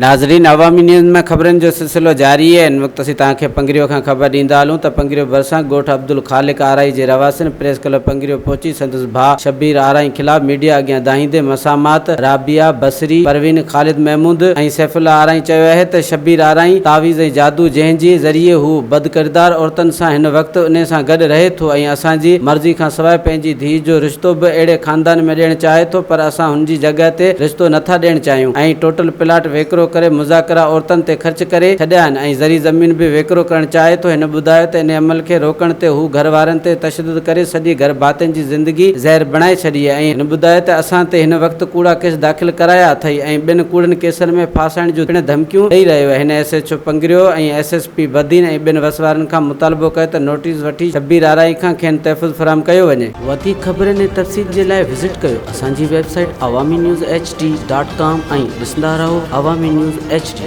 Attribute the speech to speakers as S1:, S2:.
S1: ناظرين عوامي نيوز ۾ خبرن جو سلسلو جاري آهي هن وقت اسين توهان کي پنگريو کان خبر ڏيندا هلون ته پنگريو ڀرسان ڳوٺ عبدالخالق آرائي جي رهواسين پريس ڪلب پنگريو پهچي سندس ڀاء شبير آرائين خلاف ميڊيا اڳيان دانهيندي مسامات رابعه بصري پروين خالد محمود ۽ سيف الله آرائين چيو آهي ته شبير آرائين تعويذ ۽ جادو جنهن جي ذريعي هو بدڪردار عورتن سان هن وقت انهي سان گڏ رهي ٿو ۽ اسان جي مرضي کان سواء پنهنجي ڌيء جو رشتو به اهڙي خاندان ۾ ڏيڻ چاهي ٿو پر اسان هن جي جڳهه تي رشتو نٿا ڏيڻ چاهيون ۽ ٽوٽل پلاٽ ويڪرو ڪري مذاڪره عورتن تي خرچ ڪري ڇڏيا آهن ۽ زرعي زمين به ويڪرو ڪرڻ چاهي ٿو هن ٻڌايو ته انهي عمل کي روڪڻ تي هو گهر وارن تي تشدد ڪري سڄي گهر ڀاتين جي زندگي زهر بڻائي ڇڏي آهي ۽ هن ٻڌايو ته اسان تي هن وقت ڪوڙا ڪيس داخل ڪرايا اٿئي ۽ ٻين ڪوڙن ڪيسن ۾ ڦاسائڻ جون پڻ ڌمڪيون ڏئي رهيو آهي هن S H O Pangrio ۽ S S P Badin ۽ ٻين وس وارن کان مطالبو ڪيو ته نوٽيس وٺي شبير آرائين کان کين تحفظ فراهم ڪيو وڃي. وڌيڪ خبرن ۽ تفصيل جي لاء وزٽ ڪيو اسان جي website Awami news H D dot com ۽ ڏسندا رهو عوامي نيوز ايڇ ڊي.